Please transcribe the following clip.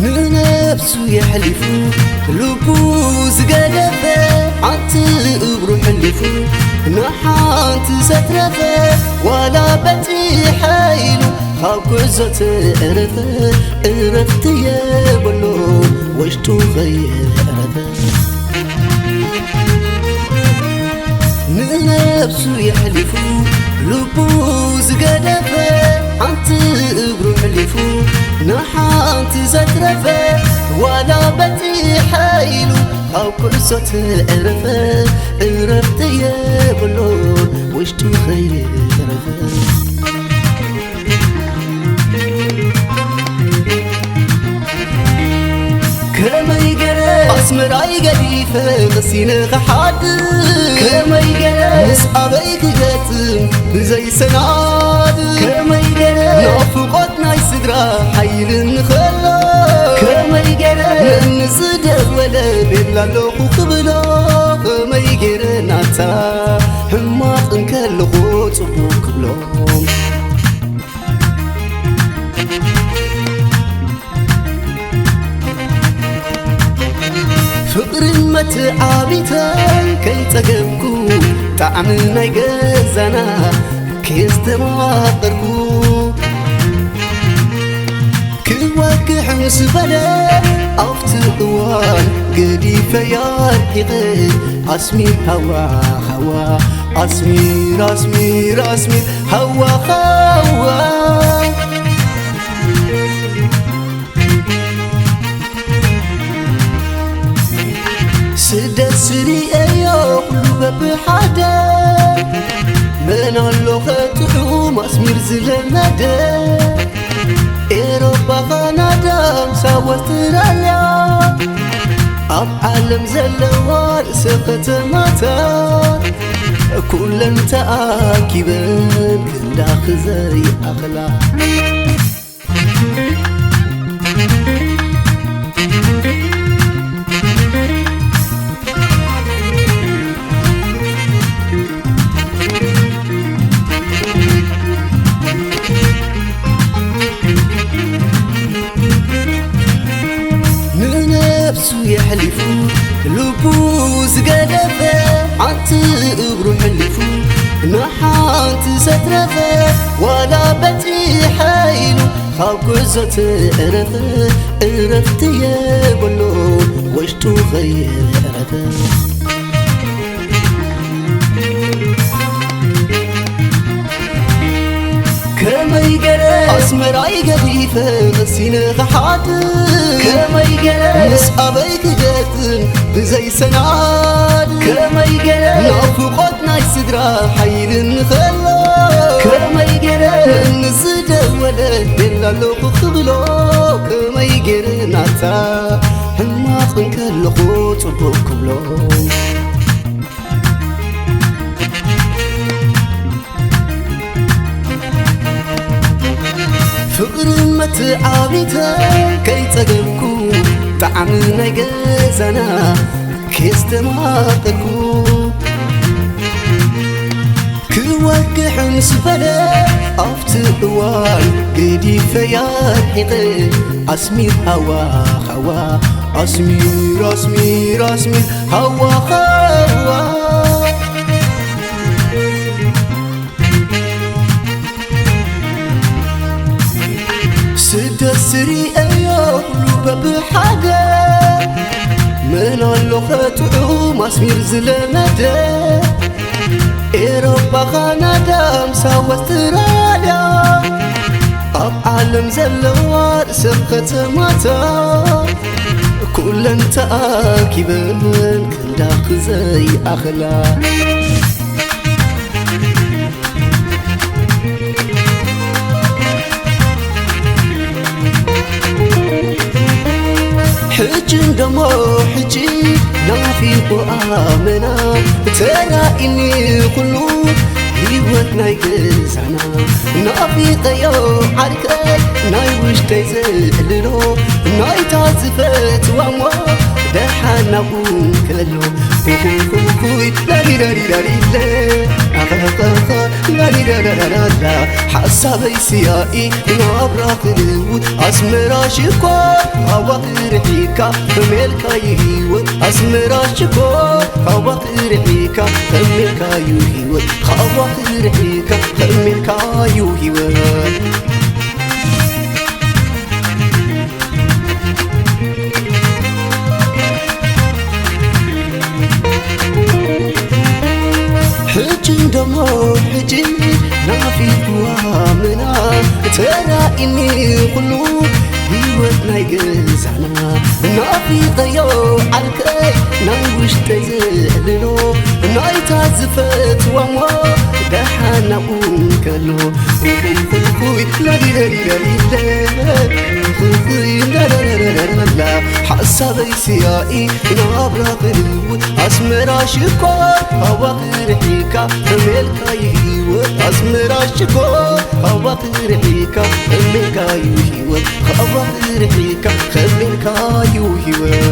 ንነፍሱ የሕሊፉ ልቡ ዝገደፈ፣ ሓንቲ እግሩ ሕሊፉ ንሓንቲ ዘትረፈ፣ ዋላ በጺሐ ኢሉ ካብ ጉዕዞ ተዕረፈ፣ እረፍቲ የብሉ ውሽጡ ከየዕረፈ። ንነፍሱ የሕሊፉ ልቡ ዝገደፈ፣ ሓንቲ እግሩ ሕሊፉ ንሓንቲ ዘትረፈ፣ ዋላ በጺሐ ኢሉ ካብ ኩዕሶ ተዕረፈ፣ እረፍቲ የብሉን ውሽጡ ከይተረፈ። ከመይ ገረ ኣስመራይ ገዲፈ ቀሲነ ክሓድር፣ ከመይ ገረ ምስ ኣበይ ክገጥም ብዘይ ሰናድ፣ ከመይ ገረ ናፍቖት ናይ ስድራ ሓይልኒ ከሎ፣ ከመይ ገረ ንዝደወለ ቤላ ኣለኹ ክብሎ፣ ከመይ ገረ ናታ ሕማቕ እንከለኹ ጽቡቕ ክብሎ። ፍቕርን መተዓቢተን ከይጸገብኩ፣ ጣዕሚ ናይ ገዛና ከየስተማቐርኩ፣ ክወግሕ ምስ በለ ኣብቲ እዋን ገዲፈያ ርሒቐ፣ ኣስሚር ሃዋ ሃዋ፣ ኣስሚር ኣስሚር ኣስሚር ሃዋ ሃዋ። ስደት ስሪኤዮ ኩሉ በብሓደ፣ መን ኣሎ ከጥዑም ኣስሚር ዝለመደ? ኤሮፓ፣ ካናዳ፣ ምስ ኣውስትራልያ፣ ኣብ ዓለም ዘለዋ ርእሰ ከተማታት፣ ኩለን ተኣኪበን ክንዳኺ ዘይኣኽላ። ንነፍሱ የሕሊፉ ልቡ ዝገደፈ፣ ሓንቲ እግሩ ሕሊፉ ንሓንቲ ዘትረፈ፣ ዋላ በጺሐ ኢሉ ካብ ጉዕዞ ተዕረፈ፣ እረፍቲ የብሉ ውሽጡ ከየዕረፈ። ከመይ ገረ ኣስመራይ ገዲፈ ቀሲነ ክሓድር፣ ከመይ ገረ ምስ ኣበይ ክገጥም ብዘይ ሰናድ፣ ከመይ ገረ ናፍቖት ናይ ስድራ ሓይልኒ ከሎ፣ ከመይ ገረ ንዝደወለ ቤላ ኣለኹ ክብሎ፣ ከመይ ገረ ናታ ሕማቕ እንከለኹ ጽቡቕ ክብሎ። ፍቕሪ መተዓቢተ ከይጸገብኩ፣ ጣዕሚ ናይ ገዛና ከየስተማቐርኩ፣ ክወግሕ ምስ በለ ኣብቲ እዋን ገዲፈያ ርሒቐ፣ ኣስሚር ሃዋ ሃዋ፣ ኣስሚር፣ ኣስሚር፣ ኣስሚር ሃዋ ሃዋ። ስደት ስሪኤዮ ኩሉ በብሓደ፣ መን ኣሎ ከጥዑም ኣስሚር ዝለመደ? ኤሮፓ፣ ካናዳ፣ ምስ ኣውስትራልያ፣ ኣብ ዓለም ዘለዋ ርእሰ ከተማታት፣ ኩለን ተኣኪበን ክንዳኺ ዘይኣኽላ። ሕጂ እንደሞ ሕጂ ናፊቑ ኣመና፣ ተራኢኒ ኩሉ ህይወት ናይ ገዛና። ናፊቐዮ ዓርከይ ናይ ውሽጠይ ዘዕልሎ ናይታ ዝፈትዋ እሞ ደሓን ናብኡ ከሎ። ኩኩኩኩይ ላሊላሊላሊለ ኣኸኸኸ ላሊላላላላ ሓሳበይ ስያኢ ናብራ ክልውጥ ኣስመራ ሽኮር ሃዋ ክርሒካ ከመልካ ይህይወት ኣስመራ ሽኮር ሃዋ ክርሒካ ከመልካ ይህይወት ሃዋ ክርሒካ ከመልካ ይህይወት። ሕጂ እንደሞ ሕጂ ናፊቅዋ ምና ተራኢኒ ኩሉ ህይወት ናይ ገዛና ናፊቀዮ ዓርከይ ናይ ውሽጠይ ዘዕልሎ ናይታ ዝፈትዋ እሞ ደሓን ናብኡ ከሎ። ኩኩኩኩይ ላሊላሊላሊለ ኩኩይ ላላላላላ ሓሳበይ ስያኢ ናብራ ክልውጥ ኣስመራ ሽኮር ሃዋ ክርሒካ ከመልካ ይህይወት ኣስመራ ሽኮር ሃዋ ክርሒካ ከመልካ ይህይወት ሃዋ ክርሒካ ከመልካ ይህይወት።